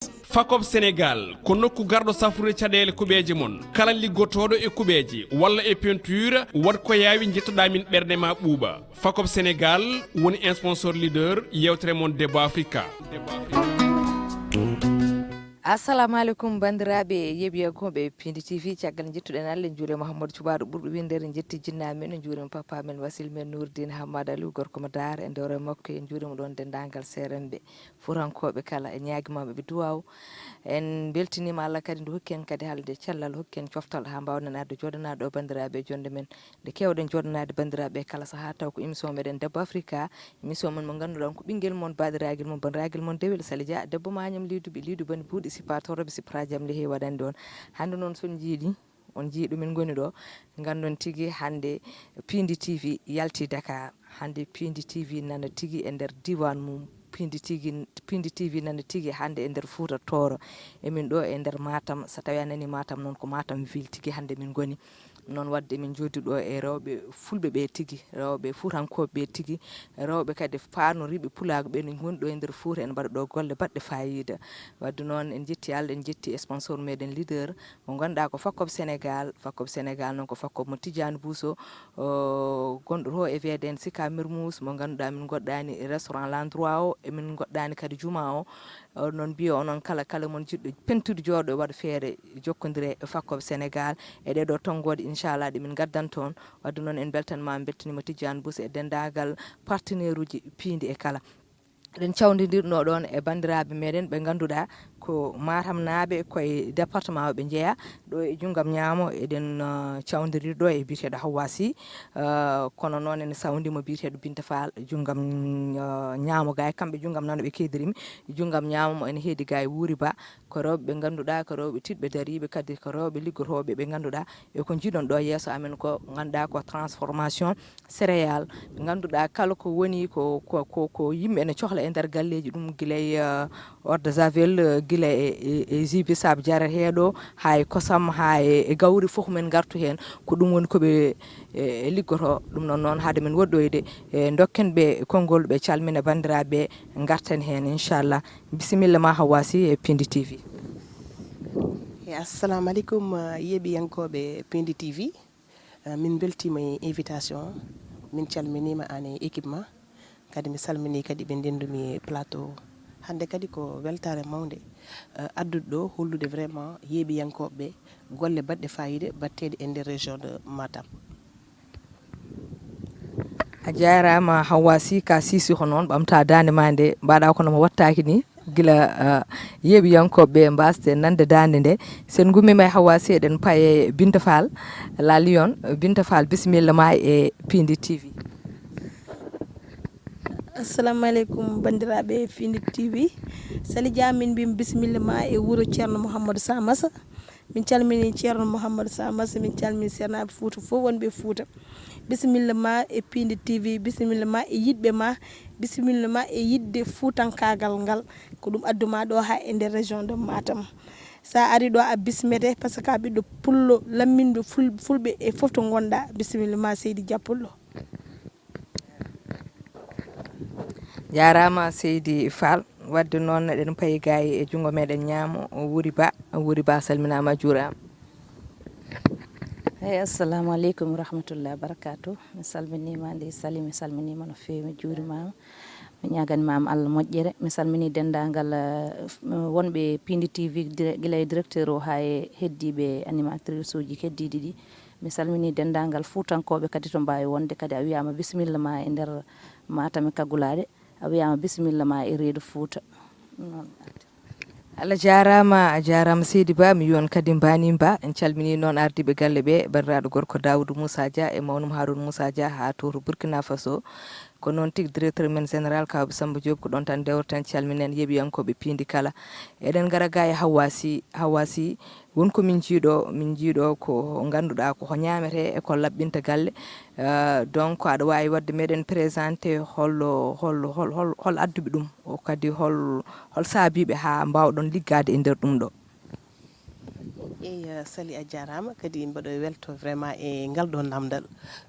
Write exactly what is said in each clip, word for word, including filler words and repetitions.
Fakob Sénégal ko nokku garɗo safrude caɗeele kuɓeeje mon. Kala liggotooɗo e kuɓeeje walla e peinture, waɗ ko yaawi, njettoɗaa min, ɓernde ma ɓuuɓa. Fakob Sénégal woni sponsor leader yewtere mon Debbo Africa. Assalamu aleykum, banndiraaɓe yeeɓiyankooɓe Pindi T V. Caggal njettuɗen Allah, en njuuriima Mouhamadou Cuɓaaɗo ɓurɗo winndere, en njetti jinnaaɓe men, en njuuriima papa men, wasil men Nourdine Hamad Aliou, gorko mo Daara e dewre makko, en njuuriima ɗoon denndaangal seeremɓe, Fuutankooɓe kala, e ñaagi maɓɓe ɓe duwaaw. En mbeltiniima Allah kadi nde hokki en kadi haalde cellal, hokki en coftal haa mbaawɗen arde jooɗanaade ɗo banndiraaɓe e jonde men. Nde keewɗen jooɗanaade banndiraaɓe kala sahaa, taw ko émission meɗen Debbo Africa, émission mon mo ngannduɗaa ko ɓinngel mon, baɗiragel mon, banndiragel mon dewel Sali Dia, debbo mañam liiduɓe, liidu bani buuɗi, sipa toroɓe, sipra jam lehe waɗande on. Hannde noon so on njiiɗi, on njii ɗo min ngoni ɗo, nganndon tigi hannde Pindi T V yalti Dakar. Hannde Pindi T V nana tigi e nder diiwaan mum, Pindi tigi, Pindi T V nana tigi hannde e nder Fuuta Tooro. Emin ɗo e nder Matam, so tawii a nanii Matam noon ko Matam ville tigi hannde min ngoni. Noon waɗde min njooɗii ɗo e rewɓe fulɓe ɓe tigi, rewɓe fuutankooɓe ɓe tigi, rewɓe kadi faarnoriiɓe pulaagu ɓe no ngoni ɗo e nder Fuuta, ene mbaɗa ɗo golle baɗɗe faayiida. Waɗde noon en njetti Allah, en njetti sponsor meɗen leader mo ngannduɗaa ko Fakob Sénégal. Fakob Sénégal noon ko Fakob mo Tidiane Bousso, o, gonɗo to e V D N Sicap Mermoz, mo ngannduɗaa min ngoɗɗaani restaurant L'Endroit o, emin ngoɗɗaani kadi juma o. O, noon mbiya onon kala, kala mon jiɗɗo peinture jooɗo waɗa feere jokkondire e Fakob Sénégal e ɗee ɗo tonngooɗe, inchallah, ɗe min ngaddan toon. Waɗde noon en mbeltanima, en mbeltaniima Tidiane Bousso e denndaangal partenaire uji piindi e kala. Eɗen cawndidirno ɗoon e banndiraaɓe meɗen ɓe ngannduɗaa ko Matamnaaɓe, ko e département o ɓe njeyaa. Ɗo e junngam ñaamo eɗen, uh, cawndirir ɗo e biyeteeɗo Hawwa Sy. Uh, kono noon ene sawndi mo biyeteeɗo Binta Fall, junngam, uh, ñaamo ga e kamɓe, junngam nano ɓe keediriimi, junngam ñaamo mo ene heedi ga e Wuuri Ba. Ko rewɓe ɓe ngannduɗaa ko rewɓe tiɗɓe dariiɓe, kadi ko rewɓe liggotooɓe ɓe ngannduɗaa e ko njiiɗon ɗo yeeso amen ko ngannduɗaa ko transformation céréale. Ɓe ngannduɗaa kala ko woni ko, ko, ko, ko yimɓe ene cohla e nder galleeji, ɗum gila e, uh, eau de javel, uh, gila e, e, e jus bissap jareteeɗo, haa e kosam, haa e, e gawri, fof men ngartu heen. Ko ɗum woni ko ɓe, e, e liggoto. Ɗum noon, noon hade men woɗɗoyde, e, dokken ɓe konngol, ɓe calmina banndiraaɓe, ngarten heen inchallah. Bisimilla ma Hawwa Sy e Pindi T V. E, assalamu aleykum, uh, yeeɓiyankooɓe Pindi T V. Uh, min mbeltiima e invitation o. Min calminiima aan e équipe ma. Kadi mi salminii kadi ɓe ndendumi plateau o. Hannde kadi ko weltaare mawnde, uh, addude ɗo hollude vraiment yeeɓiyankooɓe ɓe golle baɗɗe faayiida baɗteeɗe e nder région de Matam. A jaaraama Hawwa Sy, ka Sissoho noon, ɓamta daande ma nde, mbaɗa kono mo wattaaki ni, gila, uh, yeeɓiyankooɓe ɓe mbasde nande daande nde. Sen ngummiima e Hawwa Sy, eɗen paye Binta Fall, la Lion. Binta Fall, bisimilla ma e Pindi T V. Assalamu aleykum, banndiraaɓe Pindi T V. Sali Dia, min mbiymi bisimilla ma e wuro Ceerno Mouhamadou Samassa. Min calmini Ceerno Mouhamadou Samassa, min calmini seernaaɓe Fuuta fof wonɓe e Fuuta. Bisimilla ma e Pindi T V, bisimilla ma e yiɗɓe ma, bisimilla ma e yiɗde fuutankaagal ngal. Ko ɗum addu ma ɗo haa e nder région de Matam. So a ari ɗo a bismete, par ce que a ɓiɗɗo pullo lamminɗo ful-, fulɓe e fof to ngonɗa. Bisimilla ma seydi Dia Pullo. Jaaraama seydi Fall. Waɗde noon eɗen payi gay e junngo meɗen ñaamo, Wuuri Ba. Wuuri Ba, salminaama, juuraama. Eyi, assalamu aleykum wa rahmatullahi wa barakatuh. Mi salminiima, ndey Sali, mi salminiima no feewi, mi juurimaama. Mi ñaaganimaama Allah moƴƴere. Mi salminii denndaangal, eh, wonɓe Pindi T V, dire-, gila e directeur o haa e heddiiɓe animatrice uji heddiiɗi ɗi. Mi salminii denndaangal fuutankooɓe kadi to mbaawi wonde, kadi a wiyaama bisimilla ma e nder Matam e Kagulaaɗe, a wiyaama bisimilla ma e reedu Fuuta. Noon. Allah jaaraama, a jaaraama seydi Ba, mi wiy on kadi mbaanii mba. En calminii noon ardiiɓe galle ɓe, banndiraaɗo gorko Daawuda Muusa Dia e mawnum Haaruuna Muusa Dia haa to, to Burkina Faso. Ko noon tigi, directeur men général Kawɓe Sammba Diop, ko ɗoon tan ndewreten, calminen yeeɓiyankooɓe Pindi kala. Eɗen ngara ga e Hawwa Sy, Hawwa Sy, won ko min njii ɗo, min njii ɗo ko ngannduɗaa ko, ko ñaametee e ko laɓɓinta galle. Euh, donc aɗa waawi waɗde meɗen présenté hol, hol, hol, hol, hol adduɓe ɗum, o kadi hol, hol saabiiɓe haa mbaawɗon liggaade e nder ɗum ɗo? Eyi, eh, Sali, a jaaraama. Kadi mbaɗo welto vraiment e ngal ɗo namdal.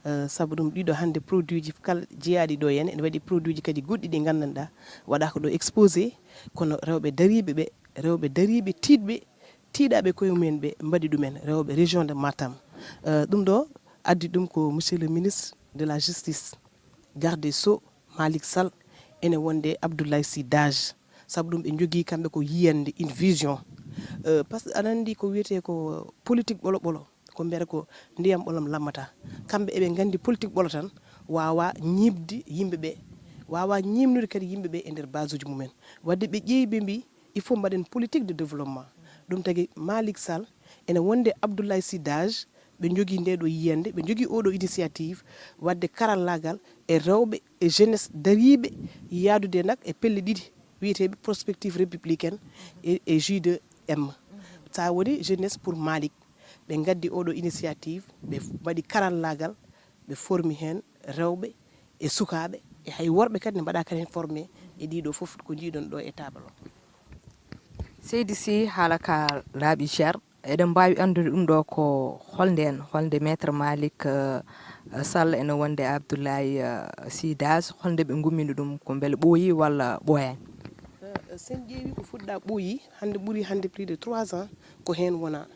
Eh, sabu ɗum ɗiɗo hannde produit ji kala jeyaaɗi ɗo heen, ene waɗi produit ji kadi goɗɗi ɗi nganndanɗaa waɗaaka ɗo exposé, kono rewɓe dariiɓe ɓe rewɓe dariiɓe tiiɗɓe, tiiɗaaɓe koye mumen ɓe mbaɗi ɗumen, rewɓe région de Matam. Eh, ɗum ɗo addi ɗum ko monsieur le ministre de la justice, garde des sceaux, Malick Sall, ene wonde Abdoulaye Sy Dage. Sabu ɗum ɓe njogii kamɓe ko yiyannde, une vision. Eh, par ce que aɗa anndi ko wiyetee ko politique ɓolo ɓolo, ko mbiyata ko ndiyam ɓolom lammata. Kamɓe eɓe nganndi politique ɓolo tan waawa ñiiɓde yimɓe ɓe, waawa ñiiɓnude kadi yimɓe ɓe e nder base uji mumen. Wadde ɓe ƴeewi ɓe mbii, il faut mbaɗen politique de développement. Ɗum tagi Malick Sall ene wonde Abdoulaye Sy Dage, ɓe njogii nde ɗo yiyannde, ɓe njogii oɗo initiative wadde karallaagal e rewɓe e jeunesse dariiɓe yahdude nak e pelle ɗiɗi wiyeteeɓe prospective républicaine e, e J deux M. Sa woni jeunesse pour Malick. Ɓe ngaddi oɗo initiative, ɓe mbaɗi karallaagal, ɓe formi heen rewɓe e sukaaɓe, e hay worɓe kadi ne mbaɗa kadi heen formé e ɗiɗo fof ko njiiɗon ɗo e table o. Seydi Sy, haala ka laaɓi cer. Eɗen mbaawi anndude ɗum ɗo ko holnde en, holnde Maître Malick, eh, Sall ene wonde Abdoulaye, eh, Sy Dage, holnde ɓe ngummini ɗum, ko mbele ɓooyi walla ɓooyaani? Eh, sen ƴeewi ko fuɗɗa ɓooyi, hannde ɓuri hannde plus de trois ans ko heen wona.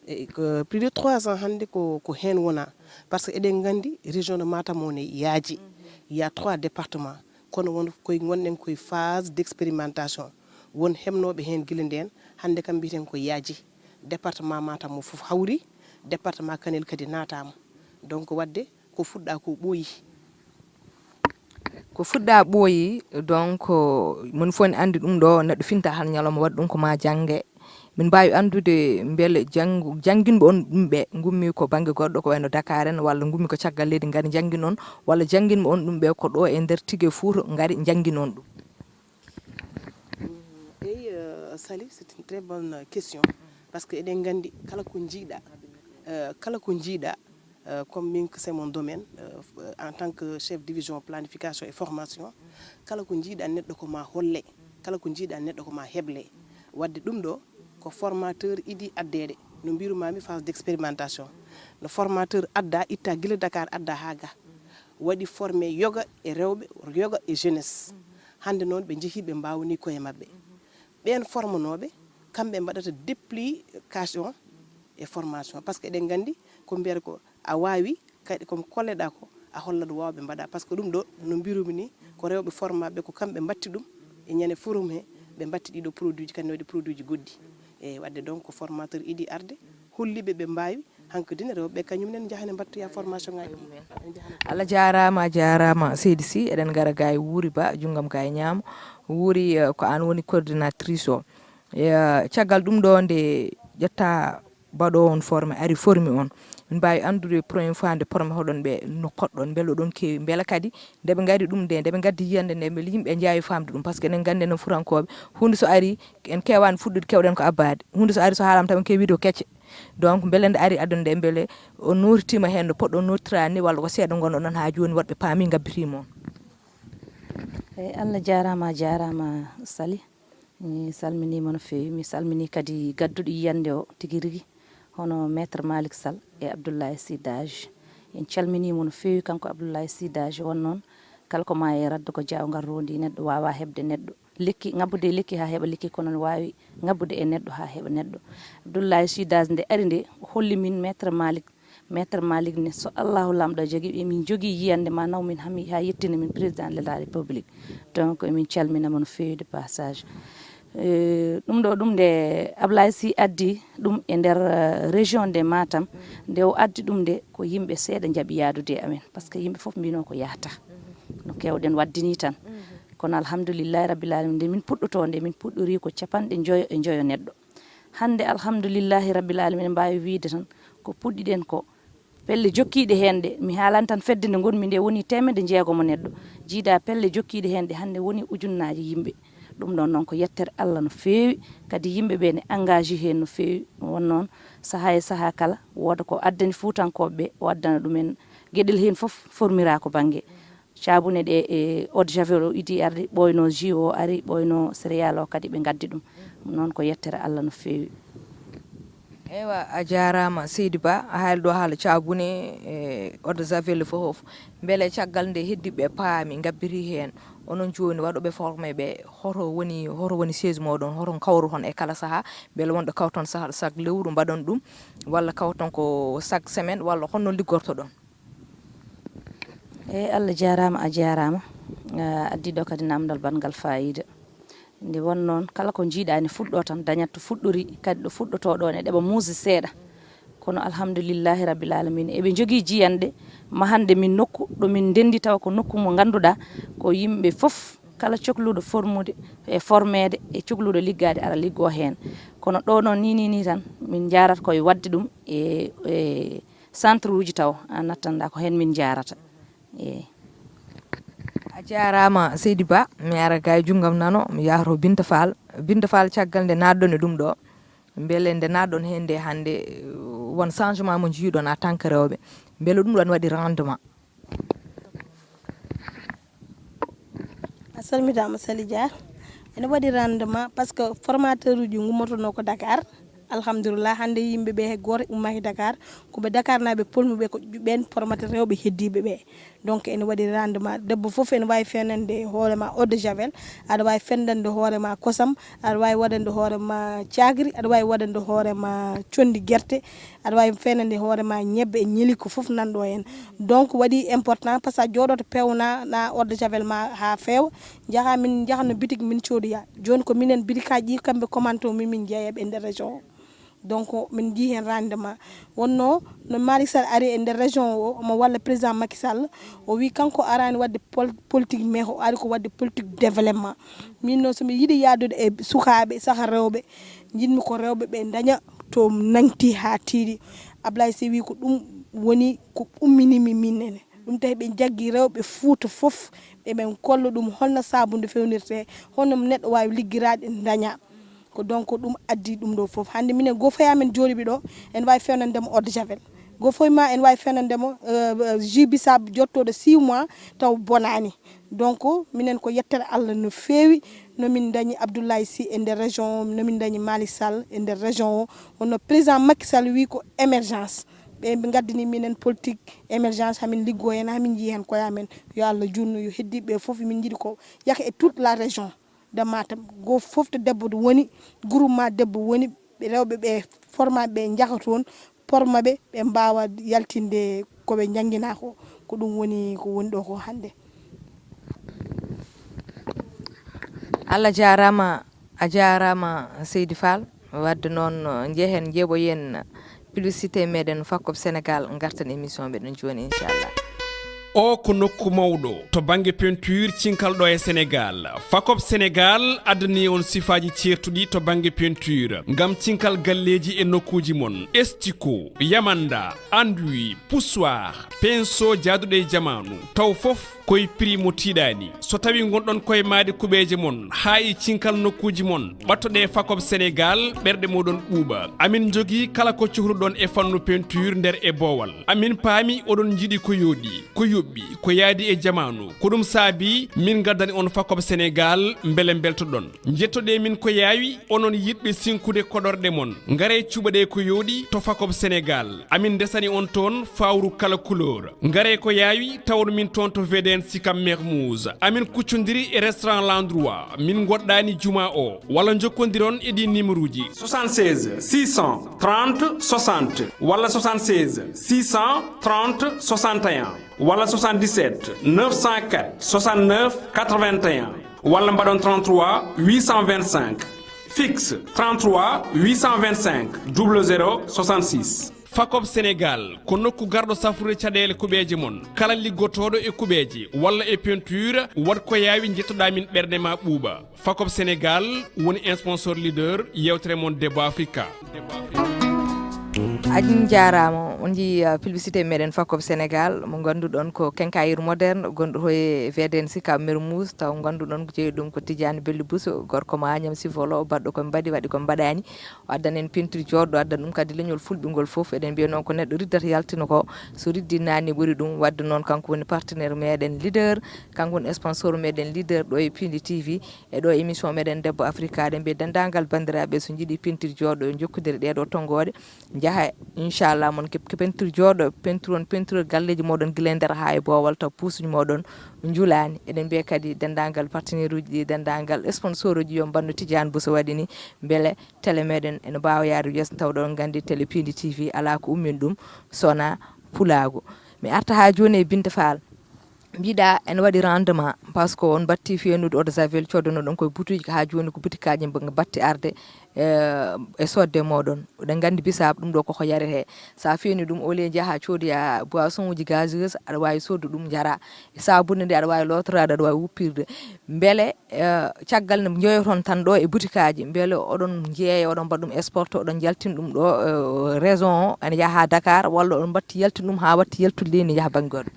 E, ko plus de trois ans hannde ko, ko heen wona. Par ce que eɗen nganndi région de Matam o ne yaaji. Il y a trois départements. Kono won koye, ngonɗen koye phase d'expérimentation. Won heɓnooɓe heen gila ndeen, hannde kam mbiyeten ko yaaji. Département Matam o fof hawri, département Kanel kadi naataama. Donc wadde ko fuɗɗa ko ɓooyi. Ko fuɗɗa ɓooyi, donc, mon fof ne anndi ɗum ɗo, neɗɗo finta hal ñalawma waɗa ɗum ko ma jannge. Min mbaawi anndude mbele janngu-, jannginɓe on ɗum ɓe ngummi ko bannge goɗɗo, ko wayno Dakar en, walla ngummi ko caggal leydi ngari njanngin on, walla jannginɓe on ɗum ɓe ko ɗo e nder Tigi Fuuta ngari njanngin on ɗum? Eyi, eh, Sali, c'est une très bonne question. Parce que eɗen nganndi kala ko njiiɗa, eh, kala ko njiiɗa, eh, comme min, c'est mon domaine, eh, en tant que chef division planification et formation, kala ko njiiɗa neɗɗo ko ma holle, kala ko njiiɗa neɗɗo ko ma heble. Wadde ɗum ɗo ko formateur idi addeede, no mbirumami phase d'expérimentation. No formateur adda, itta gila Dakar adda ha ga. Waɗi formé yoga e rewɓe, yoga e jeunesse. Hannde noon ɓe njehi ɓe mbawni koye maɓɓe. Ɓeen formanooɓe, kamɓe mbaɗata duplication e formation. Par ce que eɗen nganndi ko mbiyata ko a waawi, kadi ko kolleɗa ko a hollat wawɓe mbaɗa. Par ce que ɗum ɗo no mbirumi ni, ko rewɓe formaɓe ko kamɓe mbatti ɗum e ñande forum he, ɓe mbatti ɗiɗo produit ji, kadi ne waɗi produit ji goɗɗi. E wadde donc ko formateur idi arde, holliɓe ɓe mbaawi, hankadi ne rewɓe kañum nen njahane mbattoya formation ngaji ɗi. Allah jaaraama, a jaaraama Seydi Sy. Eɗen ngara ga e Wuuri Ba, junngam ga e ñaamo. Wuuri, eh, ko aan woni coordinatrice o. Eh, caggal ɗum ɗo nde ƴetta baɗo on formé, ari formé on. Min mbaawi anndude première fois nde formé hoɗon ɓe no koɗɗon, mbele oɗon keewi, mbele kadi nde ɓe ngari ɗum nde, nde ɓe ngaddi yiyannde nde, mbele yimɓe njaawi faamde ɗum, par ce que eɗen nganndi enen Fuutankooɓe, huunde so ari, en keewaani fuɗɗude, keewɗen ko abbaade. Huunde so ari so haalama tan en keewi wiide ko kecce. Donc mbele nde ari addude nde, mbele on nootitima heen no poɗɗon nootiraade ni, walla ko seeɗa ngonɗon ɗon haa jooni woɗɓe paami ngabbitiima on? Eyi, Allah jaaraama, a jaaraama Sali. Mi salminiima no feewi. Mi salminii kadi gadduɗo yiyannde o tigi rigi, hono Maître Malick Sall e Abdoulaye Sy Dage. En calminiimo no feewi, kanko Abdoulaye Sy Dage. Won noon, kala ko ma e radde ko jaawngal rondi, neɗɗo waawa heɓde neɗɗo. Lekki, ŋabbude e lekki haa heɓa lekki, kono ne waawi ŋabbude e neɗɗo haa heɓa neɗɗo. Abdoulaye Sy Dage nde ari nde, o holli min Maître Malick, Maître Malick ne, so Allahu Laamɗo jagii, emin njogii yiyannde ma naw min haa mi, haa yettina min Président de la République. Donc, emin calmina mo no feewi de passage. Eh, ɗum ɗo, ɗum nde Ablaye Sy addi ɗum e nder, eh, région de Matam, nde o addi ɗum nde, ko yimɓe seeɗa njaɓi yaadude e amen, par ce que yimɓe fof mbino ko yahata. No keewɗen waɗde ni tan. Kono alhamdulillahi rabbil alamin, nde min puɗɗotoo nde, min puɗɗorii ko capanɗe njoyo e njoyo neɗɗo. Hannde alhamdulillahi rabbil alamin, en mbaawi wiyde tan ko puɗɗiɗen ko, pelle jokkiiɗe heen ɗe, mi haalan tan fedde nde ngonmi nde woni teemedde jeegomo neɗɗo. Jiida pelle jokkiiɗe heen ɗe, hannde woni ujunnaaji yimɓe. Ɗum ɗon noon ko yettere Allah no feewi, kadi yimɓe ɓe ne engagé heen no feewi. Ɗum won noon, sahaa e sahaa kala, wooda ko addani Fuutankooɓe ɓe, o addana ɗumen geɗel heen fof formira ko bannge. Caabune ɗe e eau de javel o idi arde, ɓooyno jus o ari, ɓooyno céréale o kadi ɓe ngaddi ɗum. Ɗum noon ko yettere Allah no feewi. Eywa, a jaaraama Seydi Ba, a haali ɗo haala caabune, e eau de javel fof. Mbele caggal nde heddiɓe paami, ngabbiti heen, Onon jooni waɗooɓe formé ɓe, hoto woni, hoto woni siège mooɗon, hoto kawroton e kala sahaa, mbele wonɗo kawton saha, chaque lewru mbaɗon ɗum, walla kawton ko chaque semaine, walla honno liggortoɗon? Eyi, Allah jaaraama, a jaaraama. A addii ɗo kadi naamndal baɗngal faayiida. Nde won noon, kala ko njiiɗaa ene fuɗɗoo tan, dañat to fuɗɗori, kadi ɗo fuɗɗotoo ɗoon e ɗeɓa muusi seeɗa. Kono alhamdulillahi rabbil alamina, eɓe njogii jiyanɗe, ma hannde min nokku ɗo min ndenndi tawa ko nokku mo ngannduɗaa ko yimɓe fof, kala cokluɗo formude e formeede e cokluɗo liggaade ara liggoo heen. Kono ɗo noon ni ni ni tan min njaarata koye waɗde ɗum e e centre uji taw a nattanɗaa ko heen min njaarata. Eeyi. A jaaraama seydi Ba, mi ara ga e junngam nano, mi yahro Binta Fall. Binta Fall, caggal nde naatɗon e ɗum ɗo, mbele nde naatɗon heen nde hannde, won changement mo njiiɗon en tant que rewɓe, mbele ɗum ɗon waɗi rendement? A salmitaama Sali Dia. Ene waɗi rendement parce que formateur uji ngummotonoo ko Dakar. Alhamdulillah, hannde yimɓe ɓe hay gooto ummaaki Dakar. Ko ɓe Dakar naaɓe polmi ɓe, ko ɓeen formata rewɓe heddiiɓe ɓe. Donc ene waɗi rendement. Debbo fof ene waawi fenande hoore ma eau de javel, aɗa waawi fendande hoore ma kosam, aɗa waawi waɗande hoore ma cagri, aɗa waawi waɗande hoore ma conndi gerte, aɗa waawi fenande hoore ma ñebbe e ñeli, ko fof nan ɗo heen. Donc waɗi important parce que a jooɗoto pewna na eau de javel ma haa feewa, njaha min njaha no bitik min coodoya. Jooni ko minen bitikaaji ɗi kamɓe commande to min min jeeya ɓe nder région o. Donc min njii heen rendement. Wonno no Malick Sall ari e nder région o, omo walla président Macky Sall, o wi kanko araani waɗde pol- politique, mais o ari ko waɗde politique développement. Min noon so mi yiɗi yaadude e sukaaɓe saha rewɓe, njiɗmi ko rewɓe ɓe ndaña to nangti haa tiiɗi. Ablaye Sy wi ko ɗum woni ko umminimi min nene. Ɗum tawi ɓe njaggi rewɓe Fuuta fof, ɓe ɓen kolla ɗum holno sabunde fewnirte, holno neɗɗo waawi liggiraade ndaña. Ko donc ɗum addi ɗum ɗo fof. Hannde minen goo fof amen jooɗiɓe ɗo, en waawi fewnande mo eau de javel. Goo fof ma en waawi fewnande mo euh, jus bissap jottooɗo six mois taw bonaani. Donc minen ko yettere Allah no feewi no min ndañi Abdoulaye Sy e nder région o, no min ndañi Malick Sall e nder région o. Wonno président Macky Sall wi ko émergence. Ɓe ɓe ngaddani minen politique émergence, hamin liggoo heen, hamin njii heen koye amen. Yo Allah junnu, yo heddiiɓe ɓe fof, min njiɗi ko yaka e toute la région de Matam. Goo fof to debbo woni, groupement debbo woni, ɓe rewɓe ɓe forma ɓe njaha toon, porma ɓe, ɓe mbaawa yaltinde ko ɓe njannginaa ko. Ko ɗum woni ko woni ɗo ko hannde. Allah jaaraama, a jaaraama seydi Fall. Wadde noon, njehen njeeɓoyen publicité meɗen Fakkop Sénégal, ngarten émission meɗen jooni inchallah. O ko nokku mawɗo to bannge peinture cinkal ɗo e Sénégal. Fakop Sénégal addani on sifaaji ceertuɗi to bannge peinture ngam cinkal galleeji e nokkuuji mon. Estico, yamanda, anduwi, poussoir, pinceau jaaduɗo e jamaanu. Taw fof koye prix mo tiiɗaani. So tawi ngonɗon koye maade kuɓeeje mon haa e cinkal nokkuuji mon, ɓattoɗe Fakop Sénégal, ɓerɗe moɗon ɓuuɓa. Amin njogii kala ko cohluɗon e fannu peinture nder e boowal. Amin paami oɗon njiɗi ko yooɗi, ko yoɓɓi, ko yaadi e jamaanu. Ko ɗum saabi min ngaddani on Fakop Sénégal mbele mbeltoɗon. Njettoɗe min ko yaawi, onon yiɗɓe sinkude koɗorɗe mon. Ngaree cuɓaɗe ko yooɗi to Fakop Sénégal. Amin ndesani on toon fawru kala couleur. Ngaree ko yaawi tawon min toon to V D N Sicap Mermoz. Amin kuccondiri e restaurant L'Endroit. Min ngoɗɗaani juma o. Walla njokkondiron e ɗi numéroji. Soixante-seize six cent trente soixante walla soixante-seize six cent trente soixante et un walla soixante-dix-sept neuf cent quatre soixante-neuf quatre-vingt-un walla mbaɗon trente-trois huit cent vingt-cinq. Fixe trente-trois huit cent vingt-cinq double zéro soixante-six. Fakop Sénégal ko nokku garɗo safrude caɗeele kuɓeeje mon. Kala liggotooɗo e kuɓeeje walla e peinture, waɗ ko yaawi njettoɗaa min ɓerɗe ma ɓuuɓa. Fakop Sénégal woni sponsor leader yewtere mon Debbo Africa. A jaaraama. On njii uh, publicité meɗen Fakop Sénégal mo ngannduɗon ko quincaillerie moderne gonɗo to e V D N Sicap Mermoz, taw ngannduɗon ko jeyi ɗum ko Tidiane Bello Bousso, gorko ma Agnam Sivolo, baɗɗo ko mbaɗi, waɗi ko mbaɗaani. O addan en peinture jooɗɗo, addan ɗum kadi leñol fulɓe ngol fof. Eɗen mbiya noon ko neɗɗo riddata yaltina ko, so riddi naanni ɓuri ɗum. Wadde noon kanko woni partenaire meɗen leader, kanko woni sponsor meɗen leader ɗo e Pindi T V e ɗo e émission meɗen Debbo Africa. Eɗen mbiya denndaangal banndiraaɓe so njiɗi peinture jooɗɗo, yo njokkondire ɗeɗo tonngooɗe, njaha inchallah mon keɓ peinture jooɗo, peinture on, peinture galleeji mooɗon gila e nder haa e boowal, taw puusuji mooɗon njulaani. Eɗen mbiya kadi denndaangal partenaire uji ɗi, denndaangal sponsor uji, yo mbannu Tidiane Bousso waɗi ni, mbele télé meɗen ene mbaawa yaade yeeso, taw ɗon nganndi télé Pindi T V alaa ko ummin ɗum sona pulaagu. Mi arta haa jooni e Binta Fall. Mbiɗa ene waɗi rendement, par ce que on mbatti feenude eau de javel, coddonoɗon koye butuuji, haa jooni ko butikaaji mba-, mbatti arde, eh, e sodde mooɗon. Oɗon nganndi bisaab ɗum ɗo koko yarete. Sa feeni ɗum, au lieu njaha coodoya boisson uji gazeuse, aɗa waawi soddu ɗum njara. E sabunde nde aɗa waawi lootoraade, aɗa waawi wuppirde. Mbele, eh, caggal nde njeyoton tan ɗo e butikaaji, mbele oɗon njeeya, oɗon mbaɗa ɗum exporté, oɗon njaltina ɗum ɗo, eh, région o, ene yaha Dakar, walla oɗon mbatti yaltin ɗum haa watti yaltude leydi ndi yaha bannge goɗɗo?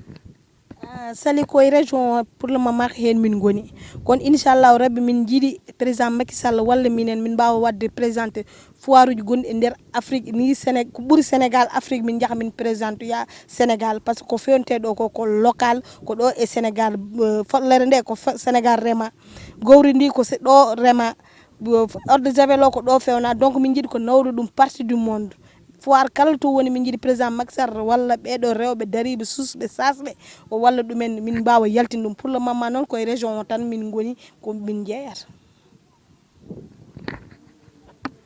Ah, Sali, ko e région o pour le moment heen min ngoni. Kono inchallahu rabbi min njiɗi président Macky Sall walla minen min mbaawa waɗde présenté foire uji gonɗi e nder Afrique ni, Séné-, ko ɓuri Sénégal, Afrique min njaha min présenté ya Sénégal, par ce que ko fewnte ɗo ko, ko local, ko ɗo e Sénégal, euh, follere nde ko fe-, Sénégal rema. Gowri ndi ko se-, ɗo rema. Bo-, eau de javel o ko ɗo fewna, donc min njiɗi ko nawru ɗum partie du monde. Foire kala to woni min njiɗi président Macky Sall walla ɓeɗo rewɓe dariɓe susɓe sasɓe o walla ɗumen min mbawa yaltin ɗum. Pour le moment noon koye région o tan min ngoni ko min jeeyata.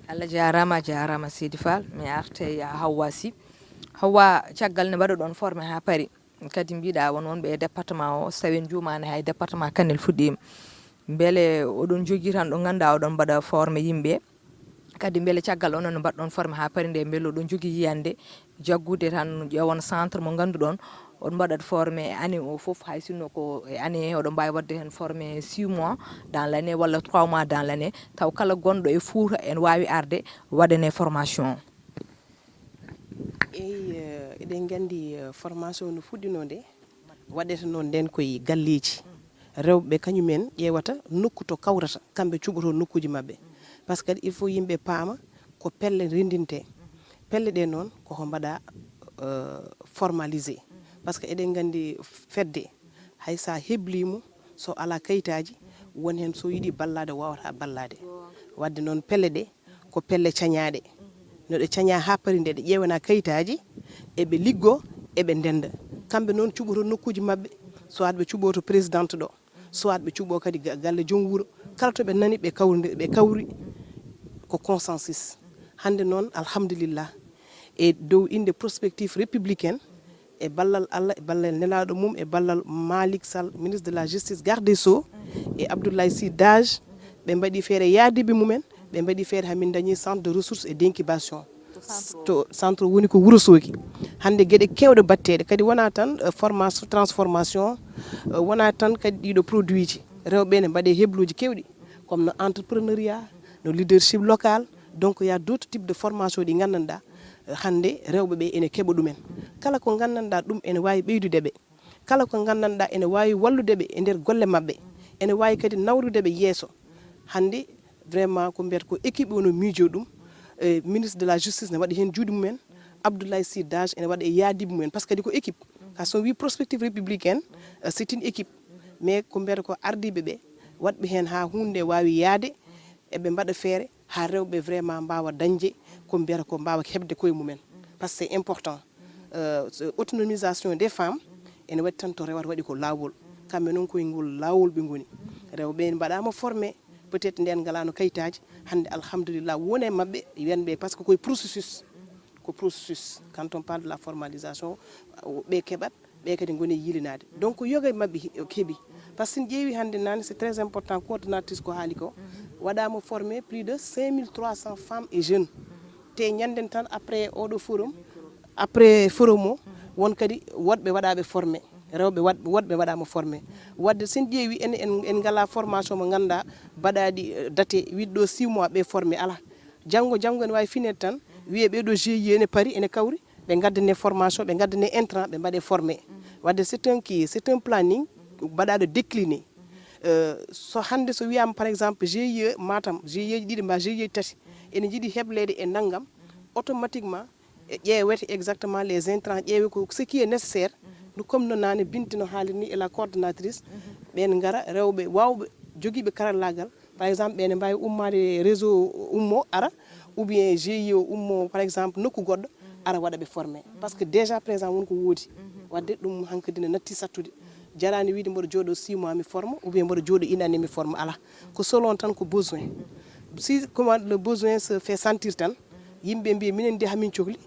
Allah jarama, jarama Seydi Fall. Mi arte ya Hawwa Sy. Hawwa, caggal nde mbaɗoɗon formé ha Paris, kadi mbiɗa won wonɓe e département o, so tawi en juumani hay département Kanel fuɗɗima. Beele oɗon jogii tan ɗo ngannduɗaa oɗon mbaɗa formé yimɓe? Kadi beele caggal onon no mbaɗɗon formé ha Paris nde, beele oɗon jogii yiyannde jaggude tan ƴeewon centre mo ngannduɗon on mbaɗat formé e année o fof, hay sinno ko e année oɗon mbaawi waɗde heen formé six mois dans l'année walla trois mois dans l'année, taw kala gonɗo e Fuuta ene waawi arde waɗane formation o? Eyi, eh, eɗen nganndi, eh, formation no fuɗɗinoo nde, waɗete noon nden koye galleeji. Rewɓe ɓe kañumen ƴeewata nokku to kawrata, kamɓe cuɓoto nokkuuji maɓɓe. Par ce que kadi il faut yimɓe paama ko pelle renndintee. Pelle ɗe noon koko mbaɗa, eh, formalisé. Par ce que eɗen nganndi fedde, hay so a heblii mo, so alaa kayitaaji, won heen so yiɗi ballaade, waawata ballaade. Waɗde noon pelle ɗe, ko pelle cañaaɗe. No ɗe cañaa haa Paris nde, ɗe ƴeewana kayitaaji, eɓe liggo, eɓe ndennda. Kamɓe noon cuɓoto nokkuuji maɓɓe, soit ɓe cuɓoto présidente ɗo, soit ɓe cuɓo kadi ga-, galle joom wuro. Kala to ɓe nani, ɓe kawridi-, ɓe kawri, ko consensus. Hannde noon, alhamdulillah, e dow innde prospective républicaine, e ballal Allah, e ballal nelaaɗo mum, e ballal Malick Sall, ministre de la Justice, garde des Sceaux, e Abdoulaye Sy Dage, ɓe mbaɗi feere yaadiiɓe mumen, ɓe mbaɗi feere haa min ndañi centre de ressources et d'incubation. To centre woni ko Wourossogui. Hannde geɗe keewɗe batteeɗe, kadi wonaa tan, eh, formation, transformation, eh, wonaa tan kadi ɗiɗo produit ji. Rewɓe ne mbaɗe hebluuji keewɗi, comme no entrepreneuriat, no leadership local. Donc, il y a d'autres types de formation ɗi nganndanɗaa, eh, hannde rewɓe ɓe ene keɓa ɗumen. Kala ko nganndanɗaa ɗum ene waawi ɓeydude ɓe. Kala ko nganndanɗaa ene waawi wallude ɓe e nder golle maɓɓe, ene waawi kadi nawrude ɓe yeeso. Hannde, vraiment, ko mbiyata ko équipe o no miijoo ɗum. Eh, ministre de la Justice ne waɗi heen juuɗe mumen. Abdoulaye Sy Dage ene waɗa e yaadiiɓe mumen. Par ce que kadi ko équipe. Ka so wii prospective républicaine, eh, c'est une équipe. Mais ko mbiyata ko ardiiɓe ɓe, waɗɓe heen haa huunde nde waawi yahde, eɓe mbaɗa feere haa rewɓe vraiment mbaawa dañde ko mbiyata ko, mbaawa heɓde koye mumen. Par ce que c'est important. Euh, so autonomisation des femmes, ene waɗi tan to rewata waɗi ko laawol. Kamɓe noon koye ngol laawol ɓe ngoni. Rewɓe ɓe mbaɗaama formé, peut-être nden ngalaano kayitaaji. Hannde, alhamdulillah, won e maɓɓe wiyatɓe, par ce que koye processus. Ko processus. Quand on parle de la formalisation, ɓe keɓat, ɓe kadi ngoni e yiilinaade. Donc, yoga e maɓɓe he-, keɓi. Par ce que so en ƴeewi hannde nane, c'est très important, coordonnatrice ko haali ko. Waɗaama formé plus de cinq mille trois cents femmes et jeunes. Te ñannden tan, après oɗo forum, après forum o, won kadi woɗɓe waɗaaɓe formé, rewɓe waɗ-, woɗɓe waɗaama formé. Waɗde so en ƴeewi, en, en, en ngalaa formation mo ngannduɗaa mbaɗaaɗi, eh, date, wiɗɗo six mois ɓe formé, alaa. Janngo, janngo ene waawi fineede tan, wiyee ɓeeɗo G I E ene pari, ene kawri, ɓe ngaddane formation, ɓe ngaddane intrant, ɓe mbaɗe formé. Waɗde c'est un qui, c'est un planning mbaɗaaɗo décliné. Euh, so hannde so wiyaama par exemple G I E Matam, G I E ji ɗiɗi mba G I E ji tati, ene njiɗi hebleede e nanngam, automatiquement e ƴeewete exactement les intrants, ƴeewe ko ce qui est nécessaire. Nous, comme no nane Binta no haaliri ni e la coordonnatrice, ɓeen ngara rewɓe waawɓe jogiiɓe karallaagal, par exemple ɓe ne mbaawi ummaade réseau ummo ara, ou bien G I E o ummo par exemple nokku goɗɗo, ara waɗa ɓe formé, parce que déjà présent won ko woodi. Wadde ɗum hankadi ne natti sattude. Jarani wiide mboɗo jooɗo six mois mi forme, ou bien mboɗo jooɗo une année mi forme, ala. Ko selon tan ko besoin. Si comment le besoin se fait sentir tan, yimɓe mbiya minen de hamin cohli,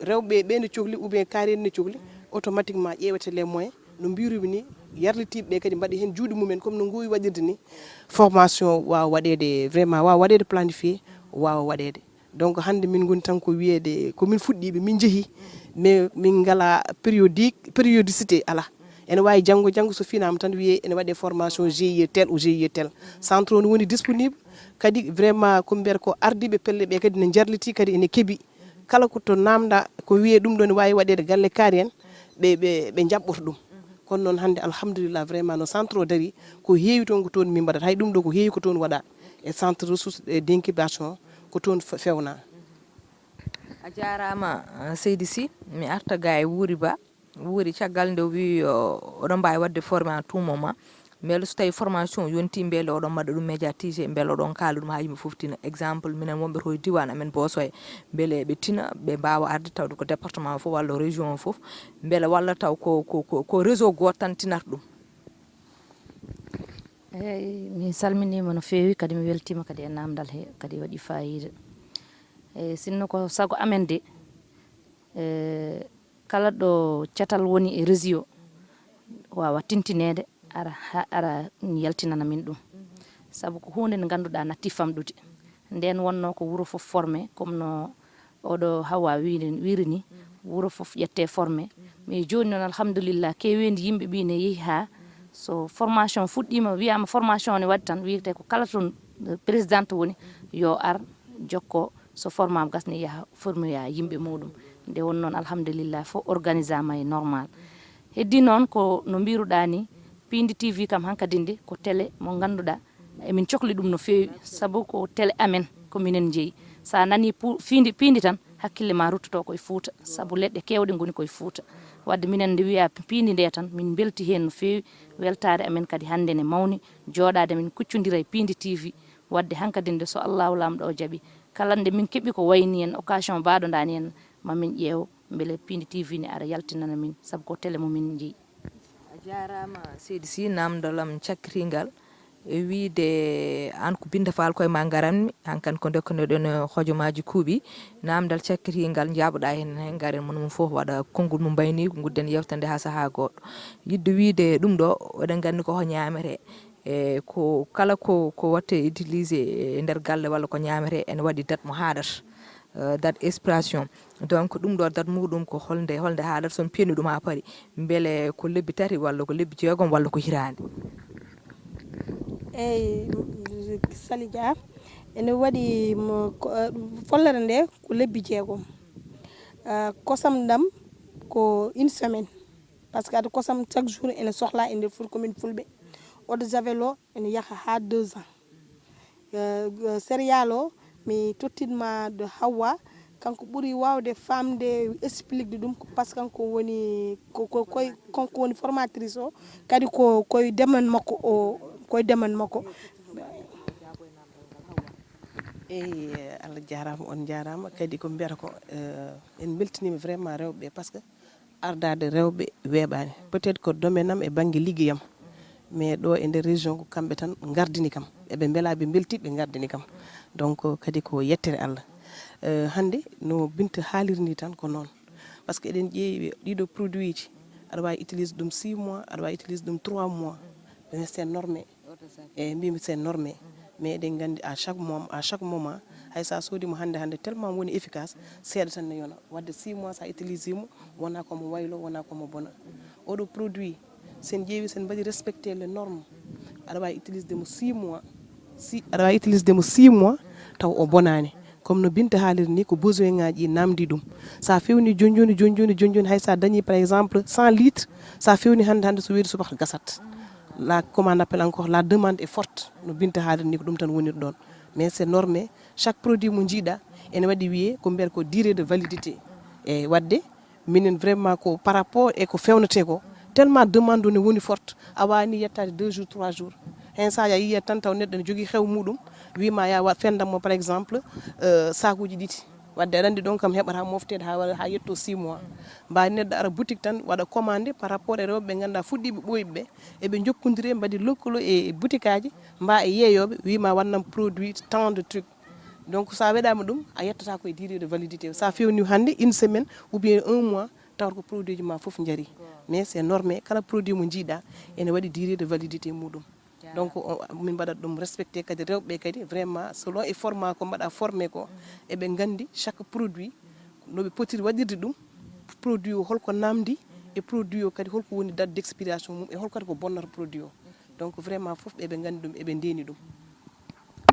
rewɓe ɓe ne cohli, ou bien carrière ne cohli, automatiquement ƴeewete les moyens. No mbirumi ni, yarlitiiɓe ɓe kadi mbaɗi heen juuɗe mumen, comme no ngoowi waɗirde ni. Formation waawa waɗeede, vraiment waawa waɗeede planifié, waawa waɗeede. Donc hannde min ngoni tan ko wiyeede ko min fuɗɗiiɓe, min njehi, mais min ngala périodique, périodicité ala. Ene waawi janngo, janngo so finaama tan wiyee ene waɗee formation G I E tel ou G I E tel. Centre o no woni disponible, kadi vraiment ko mbiyata ko ardiiɓe pelle ɓe kadi ne njarlitii, kadi ene keɓi. Kala ko to naamnda ko wiyee ɗum ɗo ne waawi waɗeede galle kaari en, ɓe, ɓe, ɓe njaɓɓoto ɗum. Kono noon hannde alhamdulillah, vraiment no centre o dari, ko heewi toon ko toon min mbaɗata. Hay ɗum ɗo ko heewi ko toon waɗa e centre ressource et d'incubation ko toon fe-, fewnaa. A jaaraama, eh, seydi Sy. Mi arta ga e Wuuri Ba. Wuuri, caggal nde o wi, o, oɗon mbaawi waɗde formé à tout moment. Mbele so tawi formation yonti, mbele oɗon mbaɗa ɗum médiatisé, mbele oɗon kaala ɗum haa yimɓe fof tina? Exemple, minen wonɓe to e diiwaan amen Boosoya, mbele ɓe tina, ɓe mbaawa arde tawde ko département o fof walla région o fof, mbele walla taw ko, ko, ko, ko réseau gooto tan tinata ɗum? Eyi, mi salminiima no feewi, kadi mi weltiima kadi e naamndal he, kadi waɗi faayiida. Eyi, sinno ko sago amen de, e, kala ɗo catal woni e réseau, waawa tintineede, ara, ha, ara yaltinana min ɗum. Sabu ko huunde nde ngannduɗaa natti famɗude. Ndeen wonnoo ko wuro fof formé, comme no oɗo Hawa wiiri, wiiri ni, wuro fof ƴette formé. Mais jooni noon, alhamdulillah, keeweendi yimɓe ɓi ne yehi haa so formation fuɗɗiima, wiyaama formation ne waɗi tan, wiyetee ko kala toon, eh, présidente woni, yo ar, jokko, so formaama gasni yaha formoya yimɓe muɗum. Nde won noon, alhamdulillah, fof organisama e normal. Heddi noon ko no mbiruɗaa ni, Piindi T V kam hankadi nde ko télé mo ngannduɗaa emin cokli ɗum no feewi, sabu ko télé amen, ko minen njeyi. So a nanii pu-, fiindi, piindi tan, hakkille ma ruttoto koye Fuuta, sabu leɗɗe keewɗe ngoni koye Fuuta. Wadde minen nde wiyaa piindi nde tan, min mbelti heen no feewi. Weltaare amen kadi hannde ne mawni, jooɗaade min kuccondira e Piindi T V. Wadde hankadi nde so Allahu Laamɗo o jaɓi, kala nde min keɓi ko wayni en occasion mbaɗo ndani en, ma min ƴeew mbele Piindi T V ne ara yaltinana min, sabu ko télé mo min njeyi. A jaaraama seydi Sy, naamndal am cakkitingal e wiyde aan ko Binta Faal koye ma ngaranmi, hankadi ko ndokkanoɗen hojomaaji kuuɓi. Naamndal cakkitingal njaaboɗaa heen, heen ngaren mo ɗum fof waɗa konngol mum mbayni, ngudden yewtere nde haa sahaa goɗɗo. Yiɗde wiyde ɗum ɗo, oɗen nganndi ko ho ñaametee. E ko kala ko, ko watte utilisé e nder galle walla ko ñaametee, ene waɗi date mo haaɗata, eh, date expiration. Donc ɗum ɗo date muɗum ko holnde, holnde haaɗata, so mi piini ɗum haa paari, mbele ko lebbi tati walla ko lebbi jeegom walla ko hitaande? Eyi, Sali Dia, ene waɗi mo, ko, eh, follere nde ko lebbi jeegom. Eh, kosam ɗam ko une semaine. Parce que ado kosam chaque jour ene sohla e nder fur-, commune Fulɓe. Eau de javel o ene yaha ha deux ans. Eh, eh, céréale o, mi tottinma de Hawa, kanko ɓuri wawde famde, expliquede ɗum, parce que kanko woni ko, ko, koye, kanko woni formatrice o, kadi ko koye domaine makko o, koye domaine makko. Eyi, Allah jaaraama, on njaaraama. Kadi ko mbiyata ko, eh, en mbeltiniima vraiment rewɓe ɓe, parce que ardaade rewɓe weeɓaani. Peut-être ko domaine am e bannge liggeyam, mais ɗo e nder région ko kamɓe tan ngardini kam. Eɓe mbela, ɓe mbelti, ɓe ngardini kam. Donc kadi ko yettere Allah. Eh, hannde no Binta haaliri ni tan ko noon, parce que eɗen ƴeewi ɗiɗo produit ji, aɗa waawi utilise ɗum six mois, aɗa waawi utilise ɗum trois mois, mais c'est normé. Eyi, mbimi c'est normé, mais eɗen nganndi à chaque moment, à chaque moment, hay sa soodi mo hannde hannde, tellement woni efficace, seeɗa tan ne yona. Wadde six mois sa utilise mo, wona komo waylo, wona komo bona. Oɗo produit, sen ƴeewi, sen mbaɗi respecté les normes, aɗa waawi utilise mo six mois, si aɗa waawi utilise mo six mois taw o bonaani. Comme no Binta haaliri ni, ko besoin ngaji ɗi namdi ɗum. Sa fewni joni joni, joni joni, joni joni, hay sa dañi par exemple cent litres, sa fewni hannde hannde, so weeri subaka gasat. La, comment on appelle encore, la demande est forte. No Binta haaliri ni, ko ɗum tan woniri ɗon. Mais c'est normé, chaque produit mo jiiɗa ene waɗi wiyee ko mbiyata ko durée de validité. E wadde minen vraiment ko par rapport e ko fewnetee ko, tellement demande o ne woni forte, a waawani yettaade deux jours, trois jours. Heen saaji a yiyat tan taw neɗɗo ne jogii xew muɗum, wiima ya wa-, fendan mo par exemple, euh, sakuuji ɗiɗi. Wadde aɗa anndi ɗon kam heɓata mofteede haa waɗa, haa yetto six mois. Mbaadi neɗɗo ara boutique tan waɗa commande par rapport e rewɓe ɓe ngannduɗaa fuɗɗiiɓe ɓooyɓe ɓe. Eɓe njokkondiri, mbaɗi lokkolo e, e boutikaaji, mba e yeeyooɓe, wima wannam produit tant de truc. Donc, so a weɗaama ɗum, a yettata ko e durée de validité. So a fewni hannde une semaine ou bien un mois, tawata ko produit ji ma fof njari. Mais c'est normé, kala produit mo njiiɗa, ene waɗi durée de validité muɗum. Donc, o, min mbaɗat ɗum respecté kadi, rewɓe kadi, vraiment, selon e format ko mbaɗa formé ko, eɓe nganndi chaque produit, no ɓe potiri waɗirde ɗum, produit o holko namdi, e produit o kadi holko woni date d'expiration mum, e hol kadi ko bonnata produit o. Donc, vraiment, fof ɓe, ɓe nganndi ɗum, eɓe ndeeni ɗum.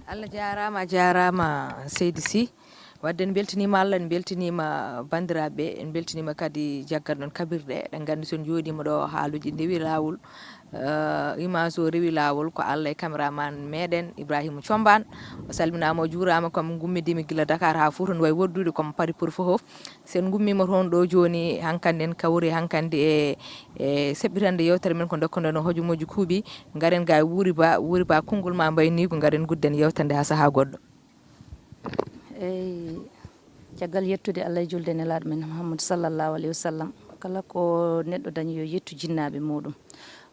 Allah jaaraama, a jaaraama, seydi Sy. Wadde en mbeltiniima Allah, en mbeltiniima banndiraaɓe, en mbeltiniima kadi jaggal ɗon kaɓirɗe. Eɗen nganndi so en njooɗiima ɗo, haaluuji ndewi laawol, eh, image o rewi laawol, ko Allah e cameraman meɗen Ibrahima Combaan. O salminaama, o juuraama, kam ngummidiimi gila Dakar haa Fuuta, no wayi woddude, comme Paris pour fof. So en ngummiima toon ɗo jooni, hankandi en kawri hankandi e, e seɓɓitande yewtere men ko ndokkoɗen hojomooji kuuɓi. Ngaren ga e Wuuri Ba, Wuuri Ba, konngol ma mbayni ko, ngaren gudden yewtere nde haa sahaa goɗɗo. Eyi, caggal yettude Allah e julde nelaaɗo men Muhammadu sallallahu alayhi wa sallam, kala ko neɗɗo dañi yo yettu jinnaaɓe muɗum.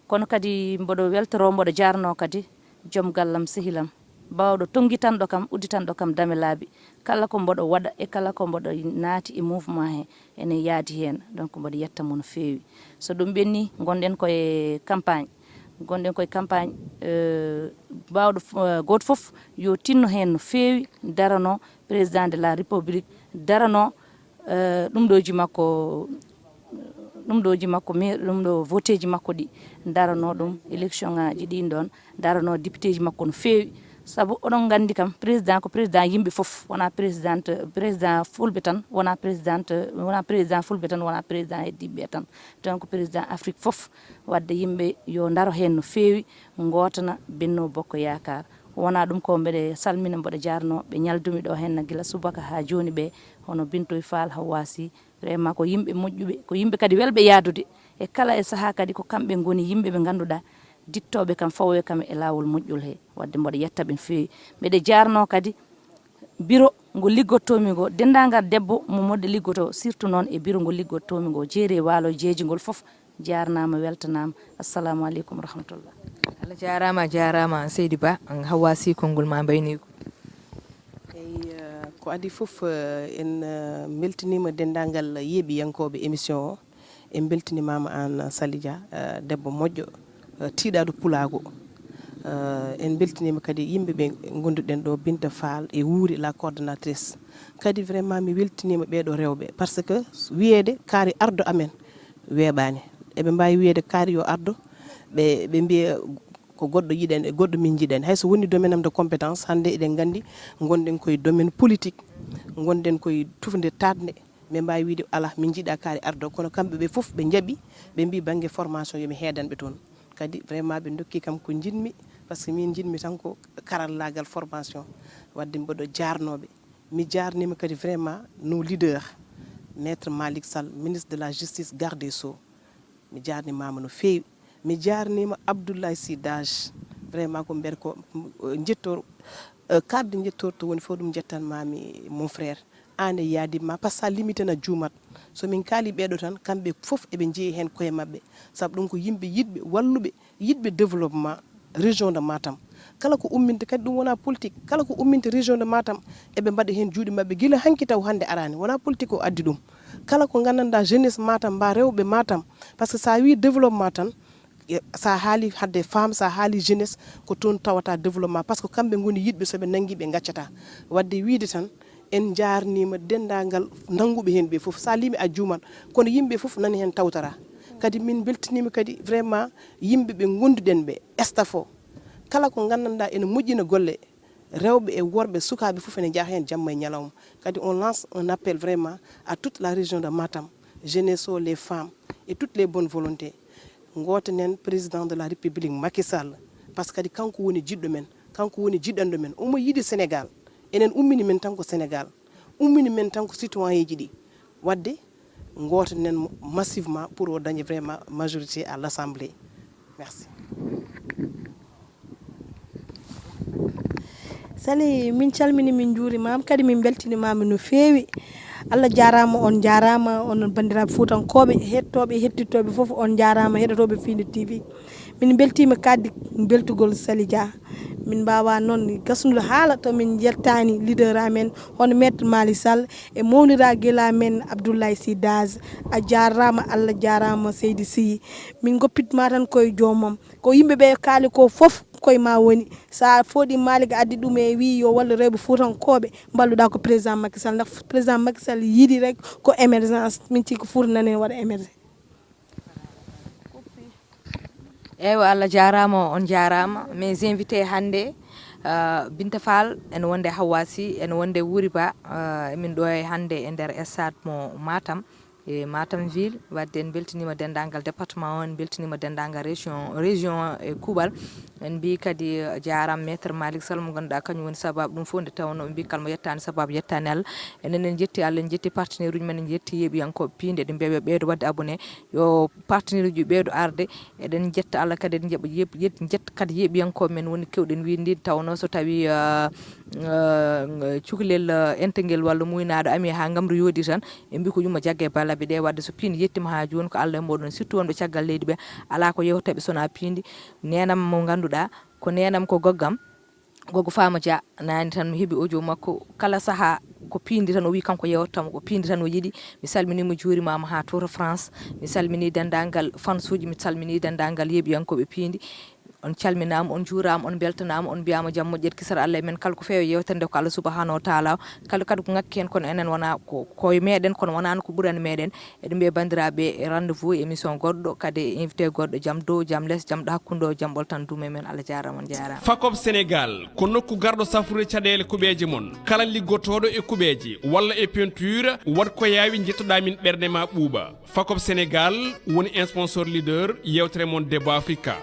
Kono kadi mboɗo weltoroo, mboɗo jaarnoo kadi joom gallam, sehilam, baawɗo tonngitanɗo kam, udditanɗo kam dame laabi. Kala ko mboɗo waɗa e kala ko mboɗo naati e mouvement he, ene yaadi heen. Donc, mboɗo yetta mo no feewi. So ɗum ɓenni, ngonɗen koye campagne. Ngonɗen koye campagne, euh, baawɗo f-, euh, gooto fof yo tinno heen no feewi, darano président de la République, darano, euh, ɗum ɗooji makko, ɗum ɗooji makko, mi-, ɗum ɗo voteeji makko ɗi, darano ɗum, élection ngaaji ɗin ɗon, darano députéeji makko no feewi. Sabu oɗon nganndi kam, président ko président yimɓe fof, wonaa présidente, président fulɓe tan, wonaa présidente, wonaa président fulɓe tan, wonaa président heddiiɓe ɓe tan. Donc, président Afrique fof, wadde yimɓe yo ndaro heen no feewi, ngootana Benno Bokk Yaakaar. Wonaa ɗum ko mbeɗe salmina, mboɗo jaarnoo ɓe ñaldumi ɗo heen gila subaka haa jooni ɓe, hono Bintoy Fall, Hawwa Sy, vraiment ko yimɓe moƴƴuɓe, ko yimɓe kadi welɓe yahdude e kala e sahaa. Kadi ko kamɓe ngoni yimɓe ɓe ngannduɗaa dittooɓe kam, fawooɓe kam e laawol moƴƴol he. Wadde mboɗo yetta ɓe no feewi. Mbeɗe jaarnoo kadi bureau ngo liggotoomi ngo, denndaangal debbo mo moɗɗe liggotoo, surtout noon e bureau ngo liggotoomi ngo, jeeri e waalo jeejingol fof, jaarnaama, weltanaama. Assalamu aleykum wa rahmatullah. Allah jaaraama, a jaaraama, seydi Ba. Hawwa Sy, konngol ma mbayni ko. Eyi, eh, ko adii fof, eh, en, eh, mbeltiniima denndaangal yeeɓiyankooɓe émission o. En mbeltinimaama aan, Sali Dia, eh, debbo moƴƴo, eh, tiiɗaaɗo pulaagu. Eh, en mbeltiniima kadi yimɓe ɓe ngonnduɗen ɗo, Binta Fall e Wuuri, la coordonnatrice. Kadi vraiment mi weltiniima ɓeeɗo rewɓe, parce que wiyeede kaari ardo amen weeɓaani. Eɓe mbaawi wiyeede kaari yo ardo, ɓe, ɓe mbiya ko goɗɗo yiɗani, goɗɗo min njiɗani. Hay so woni domaine am de compétence, hannde eɗen nganndi ngonɗen koye domaine politique, ngonɗen koye tufnde taaɗnde, min mbaawi wiide alaa, min njiɗaa kaari ardo, kono kamɓe ɓe fof ɓe njaɓi, ɓe mbi bannge formation yo mi heedan ɓe toon. Kadi vraiment ɓe ndokki kam ko njiɗmi, parce que min njiɗmi tan ko karallaagal formation. Wadde mboɗo jaarnooɓe. Mi jaarniima kadi vraiment nos leaders, Maître Malick Sall, ministre de la Justice, garde des Sceaux. Mi jaarnimaama no feewi. Mi jaarniima Abdoulaye Sy Dage, vraiment ko mbeɗa ko, eh, njettoor, eh, kaɓde njettoor to woni fof ɗum njettanmaami mon frère. Aan e yaadi ma, parce que sa limité na juumat. So min kaali ɓeeɗo tan, kamɓe fof eɓe njeyi heen koye maɓɓe. Sabu ɗum ko yimɓe yiɗɓe, walluɓe, yiɗɓe développement région de Matam. Kala ko umminta kadi ɗum wona politique, kala ko umminta région de Matam eɓe mbaɗa heen juuɗe maɓɓe gila hanki taw hannde araani, wona politique o addi ɗum. Kala ko nganndanɗaa jeunesse Matam mba rewɓe Matam, parce que sa wi développement tan, e, sa haali hadde femme, sa haali jeunesse, ko toon tawata développement, parce que kamɓe ngoni yiɗɓe, so ɓe nanngi ɓe ngaccata. Wadde wiide tan, en njaarniima denndaangal nannguɓe heen ɓe fof. Sa limi a juuman, kono yimɓe fof nani heen tawtara. Kadi min mbeltiniima kadi vraiment yimɓe ɓe ngonnduɗen ɓe, staff o. Kala ko nganndanɗaa ene moƴƴina golle, rewɓe e worɓe, sukaaɓe fof ene njaha heen jamma e ñalawma. Kadi on lance un appel vraiment à toute la région de Matam, jeunesse o, les femmes et toutes les bonnes volontés. Ngootanen président de la République Macky Sall, parce que kadi kanko woni jiɗɗo men, kanko woni jiɗanɗo men. Omo yiɗi Sénégal. Enen ummini men tan ko Sénégal, ummini men tan ko citoyenji ɗi. Wadde ngootanen mo massivement pour o daña vraiment majorité à l'Assemblée. Merci. Sali, min calmini, min njuurimaama, kadi min mbeltinimaama no feewi. Allah jaaraama, on njaaraama, onon banndiraaɓe fuutankooɓe, hettooɓe, hettitooɓe fof, on njaaraama, heɗotooɓe Fiindi T V. Min mbeltiima kadi mbeltugol Sali Dia. Min mbaawaa noon gasnude haala to min njettaani leader amen, hono Maître Malick Sall, e mawniraagal amen Abdoulaye Sy Daz. A jaaraama, Allah jaaraama, Seydi Sy. Min ngoppitma tan koye joomam. Ko yimɓe ɓe kaali ko fof koye ma woni. Sa fooɗi Malick, addi ɗum e wi yo wallu rewɓe fuutankooɓe, mballuɗa ko président Macky Sall. Ndax président Macky Sall yiɗi rek ko émergence. Min ci ko Fuuta nane waɗa émergence. Eywa, Allah jaaraama, on jaaraama. Mes invités hannde, ah, Binta Fall, ene wonde Hawasi, ene wonde Wuri Ba, ah, emin ɗo e hannde e nder stade mo Matam, e Matam ville. Wadde en mbeltiniima denndaangal département o, en mbeltiniima denndaangal région, région o e kuuɓal. En mbii kadi, eh, jaaraama Maître Malick Sall mo ngannduɗaa kañum woni sabaabu ɗum fof, nde tawnoo ɓe mbii kala mo yettaani sabaabu yettaani Allah. Enen en njetti Allah, en njetti partenaire uji men, en njetti yeeɓiyankooɓe piindi, eɗen mbiya yo ɓeydo waɗde abonné, yo partenaire uji ɓeydo arde. Eɗen njetta Allah kadi, eɗen njeɓa yeeɓ-, yet-, njetta kadi yeeɓiyankooɓe men woni keewɗen wiide ndi, tawnoo so tawii, eh, eh, cukalel, eh, entengel walla muynaaɗo ami haa ngamru yooɗi tan, ɓe mbii ko yumma jagge balaɓe ɗe. Wadde so piindi yettiima haa jooni ko Allah e mooɗon, surtout wonɓe caggal leydi ɓe, alaa ko yewtaɓe so wonaa piindi. Neenam mo ngannduɗaa ko neenam, ko goggam, goggo Fama Dia, naane tan mi heɓi audio makko, kala sahaa ko piindi tan o wi kanko yewtata mo, ko piindi tan o yiɗi. Mi salminii mo, juurimaama haa Tour de France. Mi salminii denndaangal fans uji, mi salminii denndaangal yeeɓiyankooɓe piindi. On calminaama, on njuuraama, on mbeltanaama, on mbiyaama jam moƴƴere kisal Allah e men. Kala ko feewi yewtere nde ko Allah subhanahu wa taala. Kala kadi ko ŋakki heen kono enen wonaa ko, ko e meɗen, kono wonaano ko ɓurani meɗen. Eɗen mbiya banndiraaɓe rendez-vous e émission goɗɗo, kadi e invité goɗɗo, jam dow, jam les, jam ɗo hakkunde o, jam ɓoltan duum e men. Allah jaaraama, on jaaraama. Fakop Sénégal ko nokku garɗo safrude caɗeele kuɓeeje mon. Kala liggotooɗo e kuɓeeje walla e peinture, waɗ ko yaawi, njettoɗaa min, ɓernde ma ɓuuɓa. Fakop Sénégal woni sponsor leader yewtere mon Debbo Africa.